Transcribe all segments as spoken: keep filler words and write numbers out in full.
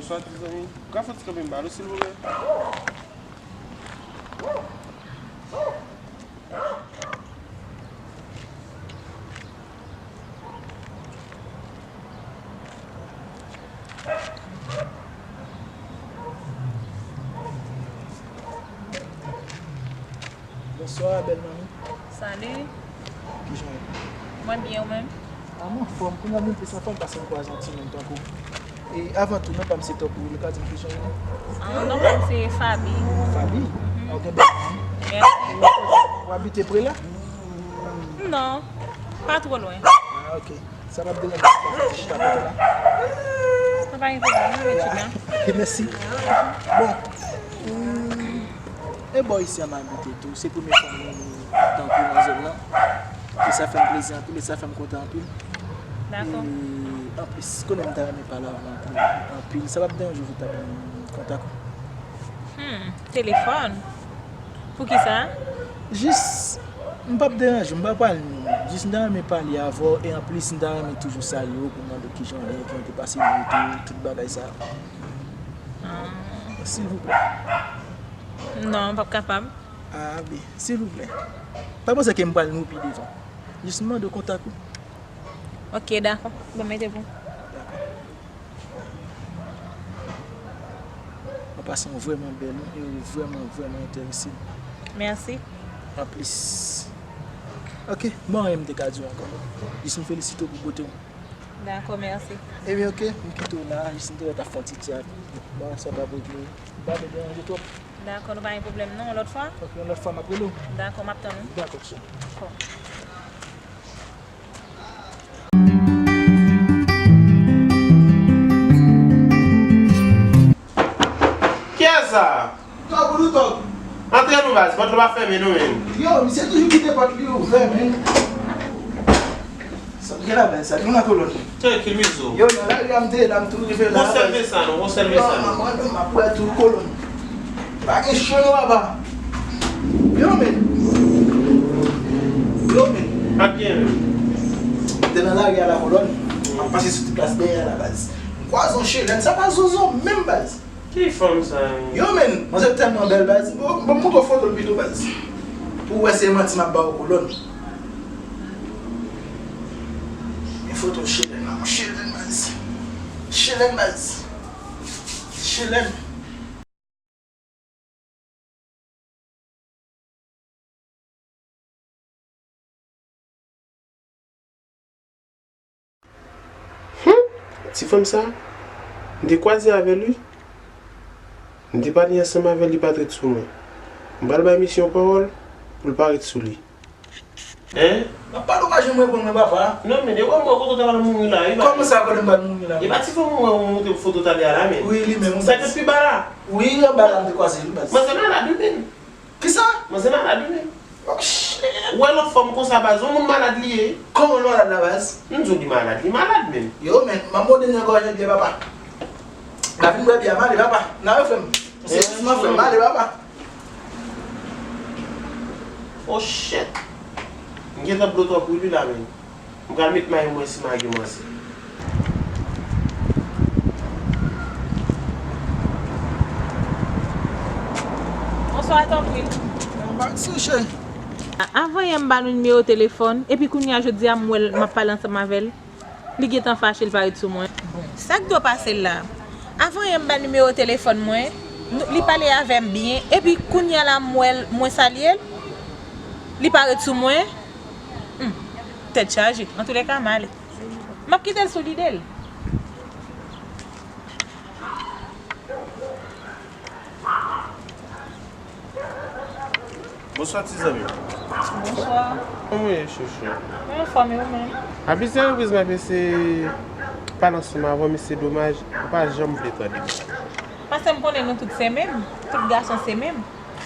Bonswa, ti zanmi. Ou ka fè ti kanpe m ba nou, silvouplè? Bonswa, bèl manmi. Salut. Kijan w ye? Mwen byen, ou menm? A, m anfòm. Kounye a m vin plis anfòm paske m kwaze yon timoun tankou w. E avan tou, non pa m se Tanpri, ou ka di m kijan w ye? A, non pa m se Faby. Faby? Mhm. A, ou gen bèl non. Mèsi. Ou abite pre la? Non, pa twò lwen. A, ok. Sa p ap deranje w si w fè ti chita kote la? Sa pa gen pwoblèm, non, men chita. Ok, mèsi. Bon, hmm, e bò isi a m abite tou. Se premye fwa m tankou nan zòn nan. E sa fè m plezi anpil, e sa fè m kontan anpil. Dakò. E anplis, konnen m ta renmen pale avè w anpil, anpil. Sa p ap deranje w pou w ta ban m kontak ou? Hmm, telefòn? Poukisa? Jis, m p ap deranje w, m pa pral non. Jis m ta renmen pale avè w, e anplis m ta renmen toujou salye w pou m mande w kijan w ye, kijan w te pase nwit ou, tout bagay sa yo. Ah. Silvouplè. Non, m p ap kapab. Ah, ben, silvouplè. Pa panse ke m pral nou pi devan. Jis m mande w kontak ou. Ok, dakò. Bon, mete pou. Dakò. Ou pase yon vrèman bèl, wi, e ou vrèman, vrèman enterese m. Mèsi. Anplis. Ok, bon, anyen m te ka di w ankò. Jis m felisite w pou bote w. Dakò, mèsi. Ebyen, ok, m kite w la, jis m te wè t ap fè yon ti teyat. Bon, sa t ap regle. M pa vle deranje twòp. Dakò, nou pa gen pwoblèm non, yon lòt fwa? Ok, yon lòt fwa, m ap rele w. Dakò, m ap tann ou. Dakò, cheri. Dakò. Kiyès sa? Tòg, ou tòg. Antre non baz, pòt la pa fèmen non, men. Yo, misye toujou kite pòt li ouvè, men. Sa k gen la, baz, sa k gen nan kolòn. Trankil, Mizo. Yo, nan lari a m te ye la, m tou rive la. Konsève sa non, konsève sa non. Yo, m ap wè tou kolòn. Pa gen cho non, papa. Yo, men. Yo, men. Pa gen, men. M te nan lari a la kolòn. M ap pase sou ti plas dèyè a la, baz. M kwaze yon chelèn, sa pa zozo menm, baz. Ki fanm sa, wi? Yo, men, manzè tèlman bèl, baz. Bon, bon, m montre w foto l pito, baz. Pou w wè se manti m ap ba w kolòn. Men foto chelèn la, chelèn, baz. Chelèn, baz. Chelèn. Hum! Ti fanm sa, m te kwaze avè l, wi. M te pale ansanm avè l, li pa t ret sou mwen. M pral bay misye yon pawòl pou l pa ret sou li. Hein? M ap pale w pa janm reponn mwen, papa. Non, men, e wè m wè kote w ta pral mouri la, wi, papa. Kòman sa, kote m pral mouri la? E pa ti fanm ou wè ou montre foto talè a la, men. Wi, li menm, wi. Sa k pi ba la? Wi, anba la, m te kwaze l, wi, baz. Manzè malad, wi, men. Kisa? Manzè malad, wi, men. Oh, shit. Ou wè lòt fanm konsa, baz, yon moun malad li ye. Kòman l malad la, baz? M di w li malad, li malad, men. Yo, men, m ap mòde nan gòj li byen, papa. N a vin bwè byen, m ale, papa. N a refè m. Se jis m ap fè m ale, papa. Oh shit! M gentan blo twòp wi li la, men. M pral met may mwen si m a gen manzè. Bonswa, tanpri. Anba ti cheri. Avan yè m ba nou nimewo telefòn, epi kounye a jodi a m wè l, m ap pale ansanm avè l. Li gentan fache, li pa ret sou mwen. Sa k dwe pase l la? Avan yè m ba nimewo telefòn mwen, nou, li pale avè m byen, epi kounye a la m wè l, mwen salye l, li pa ret sou mwen. Hmm, tèt chaje. Antoulèka, m ale. M ap kite l sou lide l. Bonswa, ti zanmi. Bonswa. Kòman w ye, chouchou? Mwen anfòm, e ou menm? A plizyè repriz, m ap eseye pale ansanm avè w, men se domaj, ou pa janm vle tande m. Paske m konnen nou tout se menm, tout gason se menm.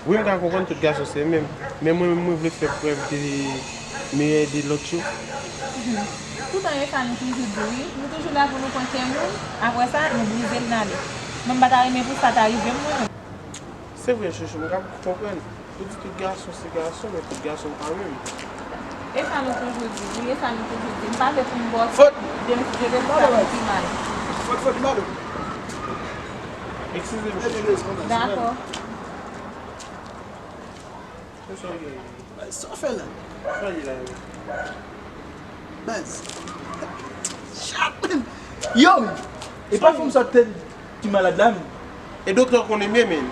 Wi, m ka konprann tout gason se menm, men mwen menm, mwen vle fè prèv de meyè de lòt yo. Mhm. Toutan e sa nou toujou di, wi. Nou toujou la pou nou pran kè moun, apre sa, nou brize l, n ale. Mwen, m pa ta renmen pou sa ta rive m, mwen menm. Se vre, chouchou, m ka konprann. Ou di tout gason se gason, men tout gason pa menm. E sa nou toujou di, wi, e sa nou toujou di. M pa vle pou m bò, de, de, de, de, pi mal. Fòt, fòt, m pa vle. Dakò. Sa w fè la? Baz. Chat, man. Yo, men. E pa fanm sa te ki malad la, men. E doktè w konnen m ye, men.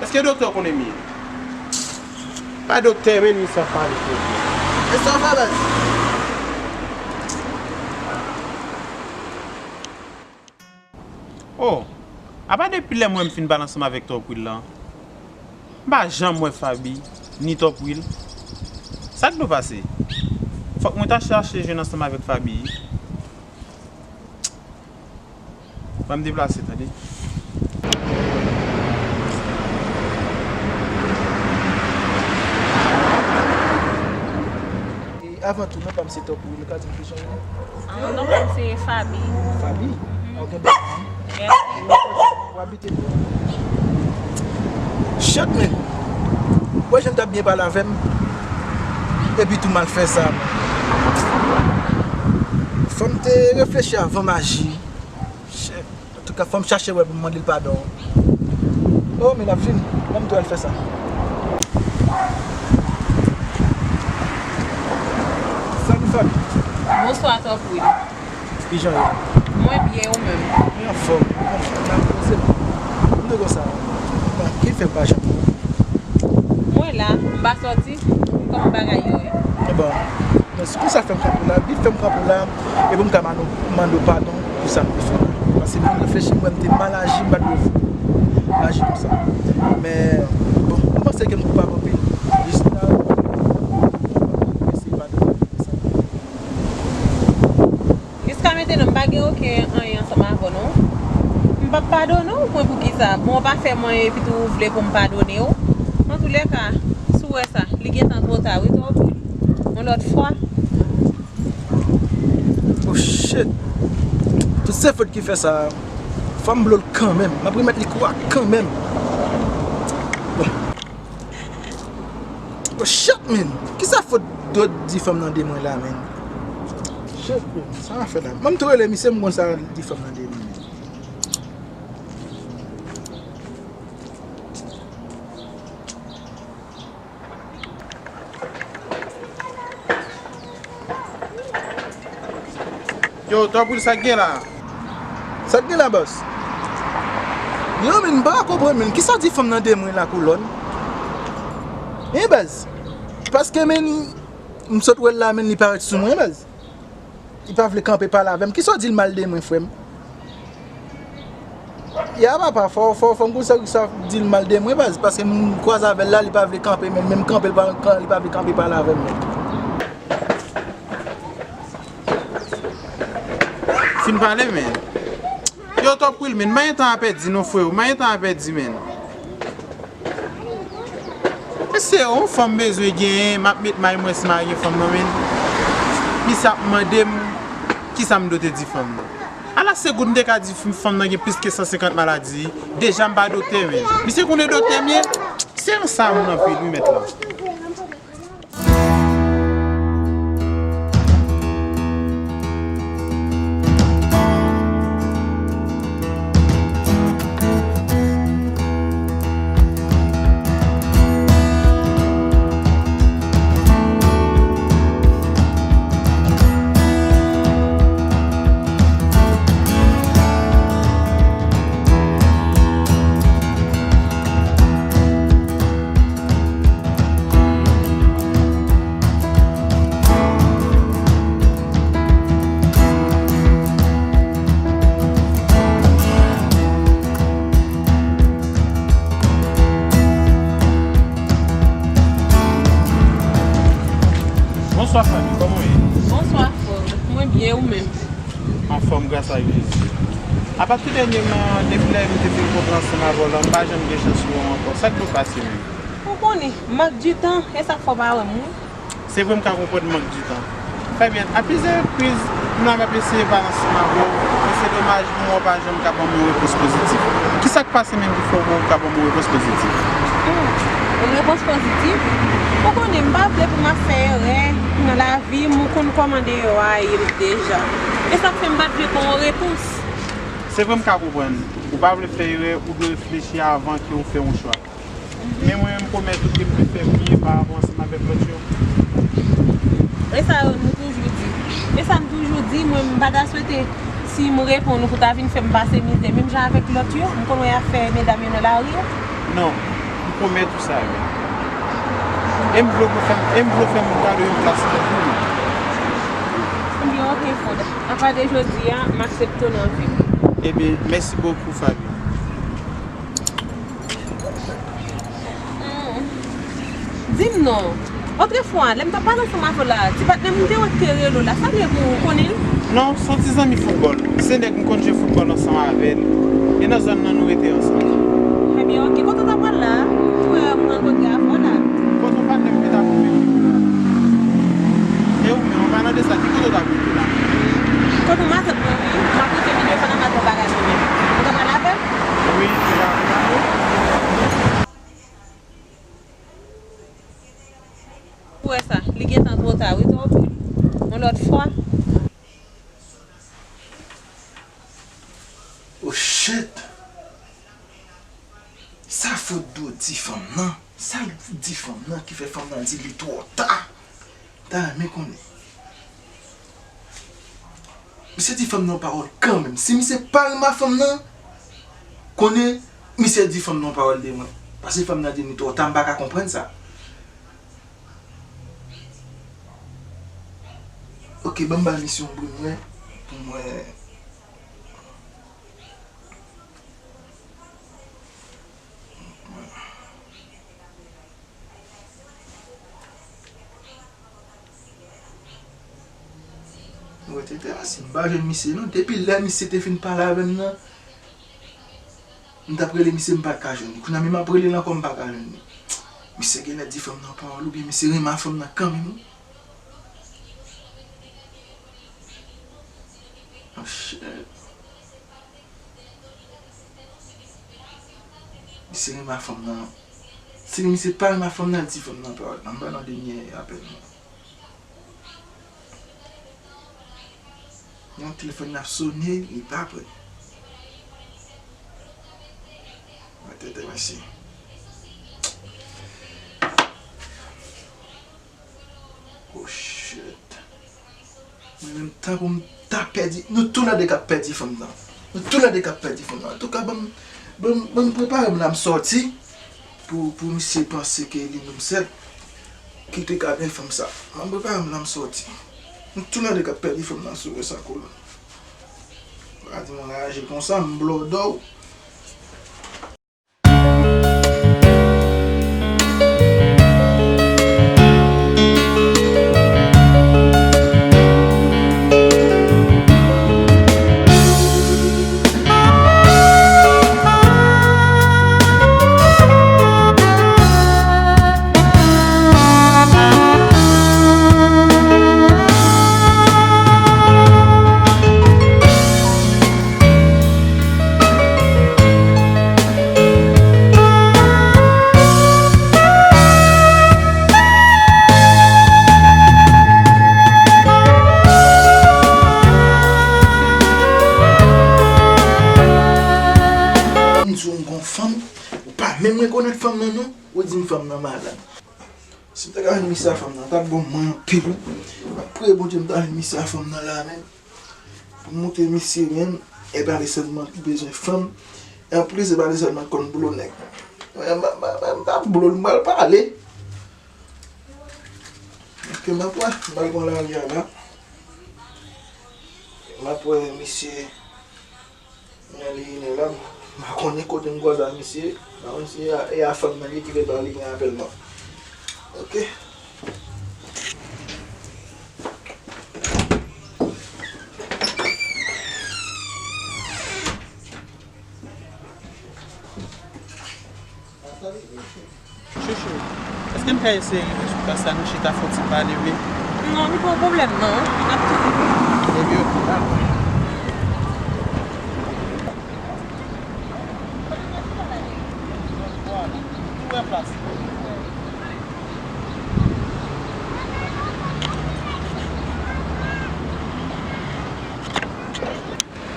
Èske doktè w konnen m ye? Pa doktè, men, misye ap pale. E sa w fè, baz? Oh, apa depi lè m wè m fin pale ansanm avèk Top Will lan, m pa janm wè Faby, ni Top Will. Sa k dwe pase? Fòk mwen ta chache jwenn ansanm avèk Faby. Ban m deplase, tande. E avan tou, non pa m se Top Will, ou ka di m kijan w rele? Ah, non pa m se Faby. Faby? Ah, ou gen bèl non. Mèsi. Ou abite bò? Shit, man. Ou wè jan l t ap byen pale avè m? Epi tou m al fè sa, man. Fò m te reflechi avan m aji. Shit. Antouka, fò m chache wè pou m mande l padon. Oh, men l ap vini. Ban m tou al fè sa. Salut, Faby. Bonswa, Top Will. Kijan w ye? Mwen byen, ou menm? Mwen anfòm. Mwen anfòm. N ap poze m. M te konsa. Bon, ki fè m pa janm wè w? Mwen la, m pa sòti. Kòman bagay yo ye? Bon, men si konsa fè m kanpe w la, bit fè m kanpe w la, epi m ka mande w, mande w padon pou sa m te fè la. Paske m vin reflechi, m wè m te mal aji, m pa t dwe aji konsa. Men, bon, m panse ke m koupab anpil. Jis la, m eseye padone sa. Jiska mentnan, m pa gen okenn anyen ansanm avè w, non. M p ap padone w, mwen, poukisa? Bon, w pa fè m anyen epi tou ou vle pou m padone w. Antoulèka, si w wè sa, li gentan twò ta, wi, twò pou yon lòt fwa. Oh, shit! Tout se fòt ki fè sa. Fò m blo l kanmenm. M ap remèt li kou a kanmenm. Bon. Oh, shit, man! Kisa fòt Dot di fanm nan de mwen la, man? Shit, man. Sa w ap fè la? Ban m tou rele misye, m konn sa l di fanm nan de mwen, man. Yo, Top Will, sa k gen la? Sa k gen la, bòs? Yo, men, m pa konprann, men. Kisa w di fanm nan de mwen la, kolòn? Hein, baz? Paske, men, m sot wè l la, men, li parèt sou mwen, baz. Li pa vle kanpe pale avè m. Kisa w di l mal de mwen, frè m? Ya papa, fò, fò, fò m konn sa, sa di l mal de mwen, baz, paske m kwaze avè l la, li pa vle kanpe, men menm kanpe, li pa, li pa vle kanpe pale avè m, men. Fin pale, men. Yo, Top Will, men, m pa gen tan a pèdi, non, freo, m pa gen tan a pèdi, men. Mesye, yon fanm bezwen genyen, m ap met may mwen si m a gen fanm nan, men. Misye ap mande m kisa m dwe te di fanm nan. Ala se gout m te ka di fanm nan gen plis ke san senkant maladi, deja m pa doktè, men. Misye konnen doktè m ye, se yon sa moun anpil, wi, mèt la. Bonswa, fanmi, kòman w ye? Bonswa, frè. Mwen byen, ou menm? Anfòm, gras a Jezi. Apa tou dènyèman, depi lè m te fin kontre ansanm avè w la, m pa janm gen chans wè w ankò. Sa k dwe pase menm? Ou konnen, mank di tan, e sa k fè w pa wè m, wi. Se vre m ka konprann mank di tan. Fabien, a plizyè repriz, m la m ap eseye pale ansanm avè w, men se domaj pou mwen w pa janm ka ban m yon repons pozitif. Kisa k pase menm ki fè w pa ka ban m yon repons pozitif? Hmm, yon repons pozitif? Ou konnen m pa vle pou m ap fè erè nan lavi m, ou konn kòman deyò a ye deja. E sa k fè m pa t vle ba w yon repons. Se vre m ka konprann. Ou pa vle fè erè, ou dwe reflechi avan ke ou fè yon chwa. Men mwen, m pwomèt ou ke m te fè miye pa rapò ansanm avèk lòt yo. E sa nou toujou di. E sa m toujou di, mwen, m pa ta swete si m reponn ou pou ta vin fè m pase mizè menm jan avèk lòt yo, m konn wè y ap fè medam yo nan lari a. Non, m pwomèt ou sa, wi. E m vle w fè m, e m vle w fè m kado yon plas nan vi w. Ebyen, oke, Fod. Apati de jodi a, m aksepte w nan vi m. Ebyen, mèsi bokou, Faby. Hmm. Di m non. Otrefwa, lè m t ap pale ansanm avè w la, ti patnè m te wè k te rele w la. Sa l ye pou ou, konnen l? Non, se yon ti zanmi foutbòl. Se nèg m konn jwe foutbòl ansanm avè l. E nan zòn nan nou rete ansanm. Ebyen, oke. Kote w t ap pral la? Ou wè m rankontre avè w la. Kote w patnè m te ta konn rete la? E ou menm, an palan de sa, ki kote w t ap rete la? Kote matant mwen, wi. M ap rete milieu Panama nan bagaj mwen menm. Ou t ap pral avè m? Wi, m t ap pral avè w. Ou wè sa, li gentan twò ta, wi, twò tou. Yon lòt fwa. Oh shit! Sa Fod dwe di fanm nan? Sa l di fanm nan ki fè fanm nan di li twò ta? M ta renmen konnen. Misye di fanm nan yon pawòl kanmenm. Si misye pa renmen fanm nan, konnen misye di fanm nan yon pawòl de mwen. Paske fanm nan di li twò ta, m pa ka konprann sa. Oke, ban m ba misye yon bri mwen pou mwen. Mwen te te ansi, m pa jwenn misye non. Depi lè misye te fin pale avè m nan, m t ap rele misye, m pa t ka jwenn li. Kounye a menm m ap rele l ankò, m pa ka jwenn li. Misye genlè di fanm nan pawòl oubyen misye renmen fanm nan kanmenm wi. Oh shit. Misye renmen fanm nan. Si misye pa renmen fanm nan, di fanm nan pawòl. Ban m ba l yon dènye apèl mwen. Yon telefòn ap sone, li pa pran. Mwen tete mesye. Oh shit. Mwen menm tankou m ta pèdi, nou tou lè de k ap pèdi fanm nan. Nou tou lè de k ap pèdi fanm nan. Antouka, ban m, ban m, ban m prepare m la m sòti pou, pou misye panse ke li menm sèl ki te ka gen fanm sa. Ban m prepare m la m sòti. Nou tou lè de k ap pèdi fanm nan sou wè sa kolòn. Pa di m raje konsa, m blòdò w. M di w m gon fanm, ou pa menm rekonèt fanm nan non, ou di m fanm nan malad. Si m ta ka jwenn misye a fanm nan, t ap bon mwen anpil wi. M ap priye Bondye m ta jwenn misye a fanm nan la menm. Pou m montre misye menm, e pa li sèlman ki bezwen fanm. E anplis, e pa li sèlman ki konn blo nèg. Mwen, m, m, m, m t ap blo l, m pral pale. Paske m ap wè, m pral pran lari a la. M ap wè misye. Men li vini la, m pa konnen kote m kwaze a misye. M pa konn si e a, e a fanm nan li ki fè ba li gen apèl mwen. Oke. Chouchou, èske m ka eseye rive sou plas la, nou chita fè yon ti pale, wi? Non, li pa yon pwoblèm, non. N ap tou rive. Ebyen, oke, dakò. Vwala. Ou wè plas la.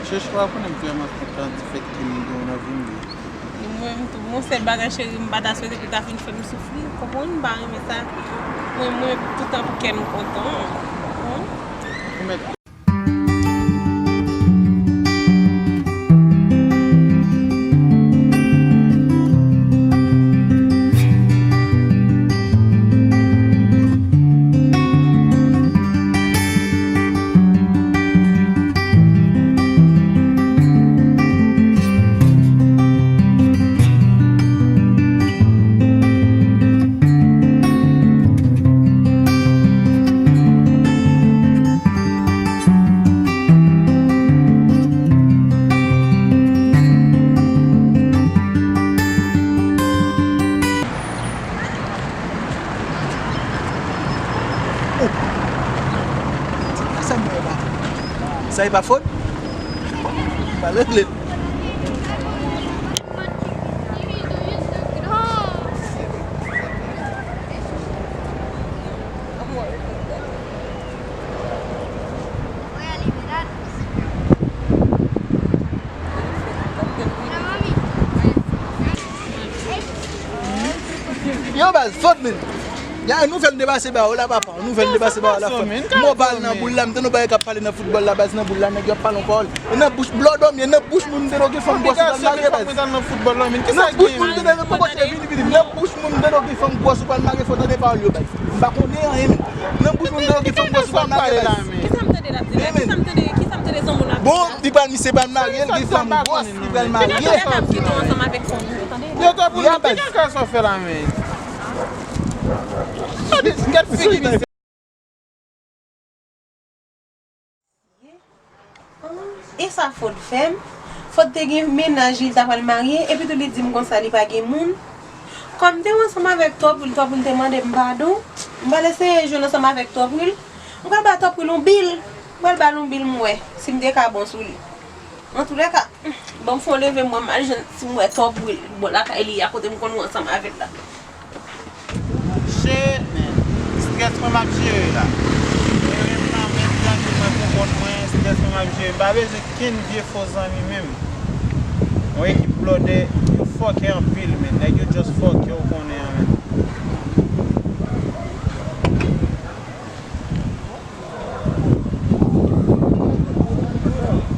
Chèch la konnen m vrèman kontan difèt ke m gen w nan vi m. Mwen menm tou, bon, sèl bagay cheri, m pa ta swete pou ta vin fè m soufri, w konprann? M pa renmen sa. Mwen, mwen, toutan pou kè m kontan. Ou konprann? Ou mèt. Sa m wè la. Sa e pa fòt? M al regle l. Yo baz, fòt men. Ya, nouvèl m te pase ba ou la, papa. Nouvèl m te pase ba ou la, fòt. Mwen pa al nan boul la, m tande yon bagay k ap pale nan foutbòl la, baz, nan boul la, nèg yo ap pale yon pawòl. E nan bouch blòdòm, e nan bouch moun m tande w gen fanm gwòs ou pral marye, baz. Nan bouch moun m tande w gen fanm gwòs ou pral marye, fò tande pawòl yo, baz. M pa konnen anyen, men. Nan bouch moun m tande w gen fanm gwòs ou pral marye, baz. Kisa m tande l ap di la? Kisa m tande, kisa m tande zanmi w la ap di la? Bon, li pral, misye pral marye, l gen fanm gwòs, li pral marye. Yo tande ap kite w ansanm avèk fanm, yo tande? Yo tande pou nou, ki kaka sa w fè la, men? Gad figi misye. E sa Fod fè m? Fod te gen mennaj li, li ta pral marye, epi tou li di m konsa li pa gen moun. Kòm m te ansanm avèk Twòpwil, Twòpwil te mande m padon, m pral eseye jwenn ansanm avèk Twòpwil. M pral ba Twòpwil yon bil, m pral ba l yon bil m wè si m te ka bon sou li. Antoulèka, ban m fè yon leve m wè m al jwenn si m wè Twòpwil bò lakay li a kote m konn wè ansanm avè l la. Shit, man. Strès mwen m ap jere la. Mwen menm nan men trankil mwen pou kont mwen, strès mwen m ap jere. M pa bezwen kenn vye fo zanmi menm. Yon ekip blòdè, yo fòkè anpil, men. Nèg yo just fòkè, ou konnen an, men.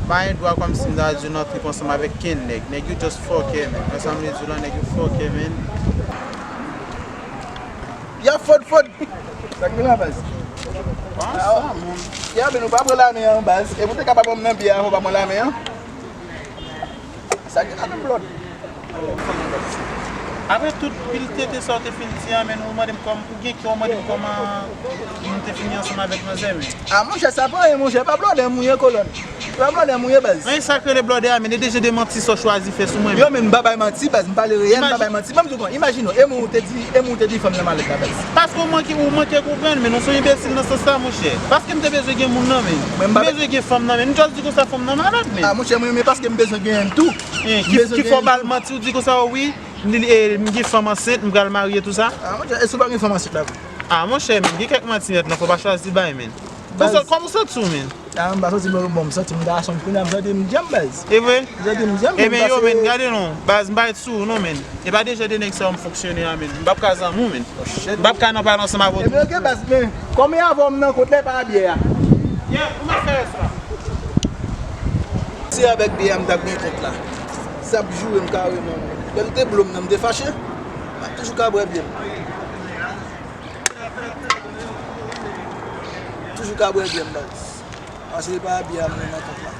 Pa gen dwa kòmsi m ta di w nan trip ansanm avèk kenn nèg. Nèg yo just fòkè, men. Wè sa m vle di w la, nèg yo fòkè, men. Ya Fod, Fod. Sa k gen la, baz? Ansanm, moun. Ya, men ou pa pran lamen an, baz. E pou te ka pa ban m nan biyè a, fò w pa pran lamen an. Sa gen la menm lòd. Apre tout pil tete sa w te fin di a, men ou mande m kòm, ou gen kè w mande m kòman m te fini ansanm avèk manzè, men. A, monchè, sa pa anyen, monchè, pa blòdè mouye kolòn. Pa blòdè mouye, baz. Men sa k rele blòdè a, men e deje de manti sa w chwazi fè sou mwen, men. Yo, men m pa bay manti, baz, m pale reyèl, m pa bay manti. Ban m di w kòman, imajine w, e mwen ou te di, e mwen ou te di fanm nan malèt la, baz. Paske w manke, ou manke konprann, men, ou se yon enbesil nan sans sa, monchè. Paske m te bezwen gen moun nan, men. M bezwen gen fanm nan, men. M just di konsa fanm nan malad, men. A, monchè, mwen, men paske m bezwen gen tou. Ki fè w ba l manti, ou di konsa, wi, m gen fanm ansent, m pral marye, tou sa. A, monchè, èske w pa gen fanm ansent la vre? A, monchè, men, gen kèk manti nèt, non, fò w pa chwazi bay, men. Kòman w santi w, men? A, m pa santi m bon, m santi m gason, kounye a m santi m djanm, baz. E vre? M santi m djanm, men. Ebyen, yo, men, gade non, baz, m pa ret sou ou, non, men. E pa de jan de nèg sa yo m fonksyone a, men. M p ap ka zanmi w, men. M p ap ka nan pale ansanm avè w. Ebyen, oke, baz, men, kòm e avè w m nan kont la, e pa a byè a. Yeah, kòman fè rès la? Se avèk byè a m t ap gen kont la. Sa ap joure m kareman. Lè m te blo m nan, m te fache. M ap toujou ka bwè byè m. Toujou ka bwè byè m, baz. Paske se pa byè a m nan kont la.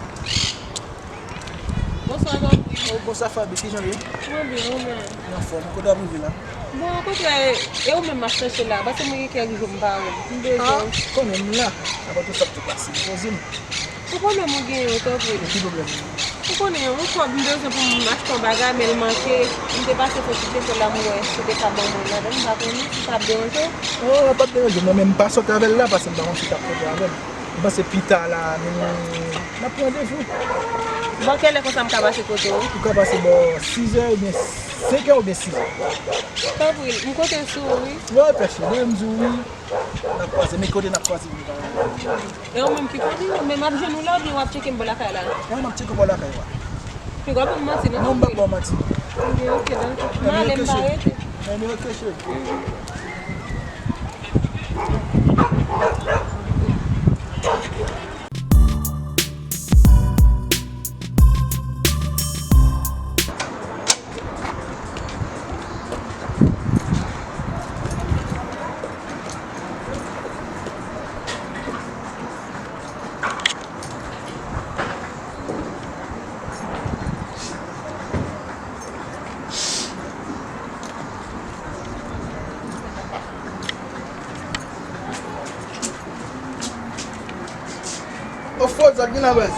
Bonswa, Fabi. Oh, bonswa, Fabi. Kijan w ye? Mwen byen, ou menm? Mwen anfòm. Kote w ap rive la? Bon, okontrè, e ou menm m ap chèche la, paske mwen gen kèk jou m pa wè w. M bezwen w. Ah, konnen m la. Apre tout sa k te pase, poze m. Ki pwoblèm ou genyen, Twòpwil? Ki pwoblèm? Ou konnen, yon kòb m bezwen pou m achte yon bagay, men l manke. M te pase sou ti lekòl la, m wè si w te ka ban mwen ladan, m pa konnen si sa ap deranje w. Oh, p ap deranje m, non, men m pa sòti avè l la, paske m pa konn si l t ap sòti avè m. M panse pita la, nou, n ap pran randevou. Bò kèlè konsa m ka pase kote w? Ou ka pase bò sizè oubyen senkè oubyen sizè. Tanpri, m konte sou ou, wi. Wi, pèse, demen m di w wi. Kwaze, men kote n ap kwaze. E ou menm ki konnen, men m ap jwenn ou la oubyen w ap tcheke m bò lakay la? Non, m ap tcheke w bò lakay la. Piga w ap ban m manti, non? Non, m p ap ba w manti. Ok, ok, dakò. M ale, m pa rete. Men men ok, cheri. Ofo, sa k gen la, baz?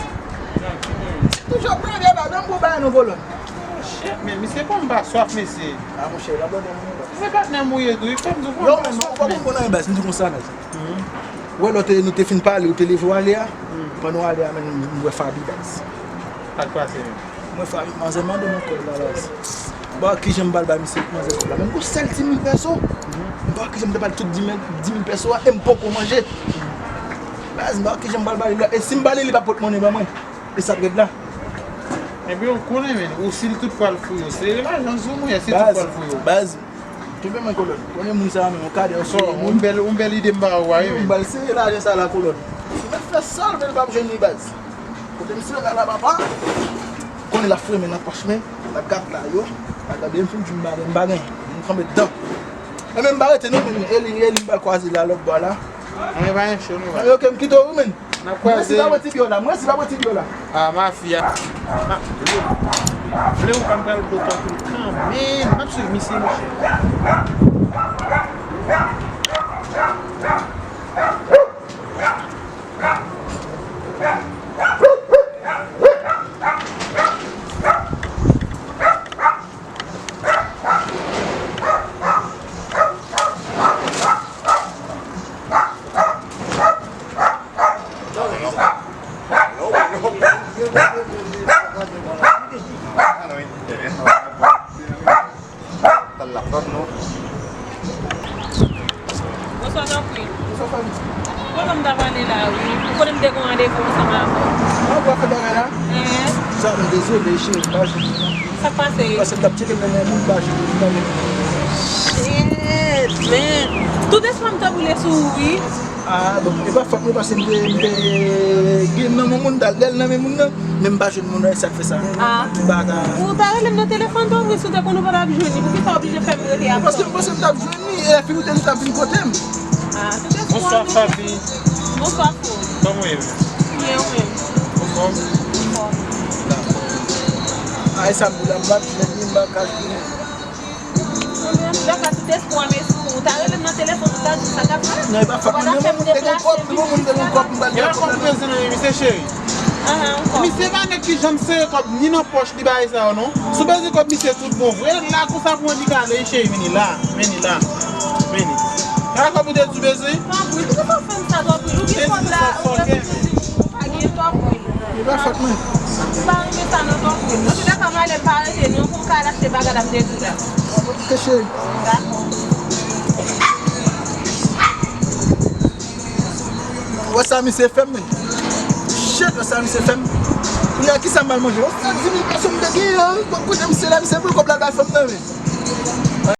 Se toujou ap blode, baz, donk pou bay nou kolòn. Shit, men, misye konn pa swaf, mesye. A, monchè, la blode moun la. Se patnè m ou ye tou, li fè m di w konn pa swaf, men. Yo, men, ou pa konn anyen, baz, m di konsa, baz. Ou wè lè w te, nou te fin pale, ou te leve w ale a? Pandan w ale a, men, m wè Faby, baz. Sa k pase menm? Mwen, Faby, manzè mande m ankò la, baz. Ba kijan m pral bay misye manzè kòb la. Menm gon sèl di mil pèso. Ba kijan m ta pral tout di mil, di mil pèso a, e m poko manje. Baz, ba kijan m pral ba li la. E si m ba li, li pa pot monnen ban mwen. E sa k ret la. Ebyen, ou konnen, men, ou si l tout pral fouye w. Sere lajan sou mwen, si l tout pral fouye w. Baz, baz, toupe mwen kolòn. Konnen moun sa a menm, yon kadè w sou yon moun. Yon bèl, yon bèl ide m ba ou a, wi, men. M pral sere lajan sa la, kolòn. Si m ap fè sa, men l p ap jwenn li, baz. Kote misye la, la, papa. Konnen l ap fouye men nan pòch mwen, l ap gad la, yo. L ap gade m, fin di m bagay, m bagay. M kanpe dedan. E men m pa rete non, men e li, e li m pral kwaze la, lòt bò la. Mwen pa yon cho, nou. Yo, ke m kite w, wi, men. N ap kwaze. Mwen si pa bò ti byo la, mwen si pa bò ti byo la. Ah, mafya. Ah, vle, vle ou pa m pral blo tankou l kanmenm. M ap swiv misye, monchè. Bonswa, tanpri. Bonswa, fanmi. Kote m t ap ale la, wi. Kote m te gen randevou ansanm avè w. Ah, w ap fè bagay la? Ehe. Sa, m dezole, cheri, m pa jwenn ou, non. Sa k pase? Paske m t ap tcheke m nan men moun, m pa jwenn ou, m pa jwenn ou. Shit, man. Tout espwa m t ap boule sou ou, wi. Ah, bon, e pa fòt mwen, paske m te, m te gen nan men moun, dal dèl nan men moun nan, men m pa jwenn moun nan, e sa k fè sa. Ah. M pa ka. Ou ta rele m nan telefòn tou, wi, si w te konn ou pa t ap jwenn li, poukisa w oblije fè m rete ap tann? Paske m panse m t ap jwenn li, e lè fini w te di w t ap vin kote m. Ah, se te Bonswa, Faby. Bonswa, Fo. Kòman w ye, menm? Byen, ou menm? Anfòm? Anfòm. Dakò. Ah, e sa m di la, m p ap jwenn li, m pa ka jwenn li. Ou menm, lè w ka tout espwa m sou ou, ou ta rele m nan telefòn, ou ta di sa k ap fèt. Non, e pa fòt mwen, men moun te gon kòb, men moun te gon kòb, m pral gen kòb la. Gen kòb prezan nan men misye, cheri. Ahan, yon kòb. Misye pa nèg ki janm sere kòb ni nan pòch li bagay sa yo, non. Si w bezwen kòb misye tout bon vre, la konsa pou mwen li ka ale, cheri, vini la, vini la, vini. Sa kòb ou te di w bezwen? Tanpri, poukisa w fè m sa, tanpri? Ou gen kòb la, ou gen, ou pa gen, tanpri. E pa fòt mwen. M pa renmen sa non, tanpri. Antoulèka, m ale, m pa rete non, pou m ka al achte bagay la m te di w la. Ok, cheri. Dakò. Wè sa misye fè m, men. Shit, wè sa misye fè m. Kounye a, kisa m pral manje? Wè sa di mil pèso m te genyen an. Kote misye la, misye pran kòb la bay fanm nan, men.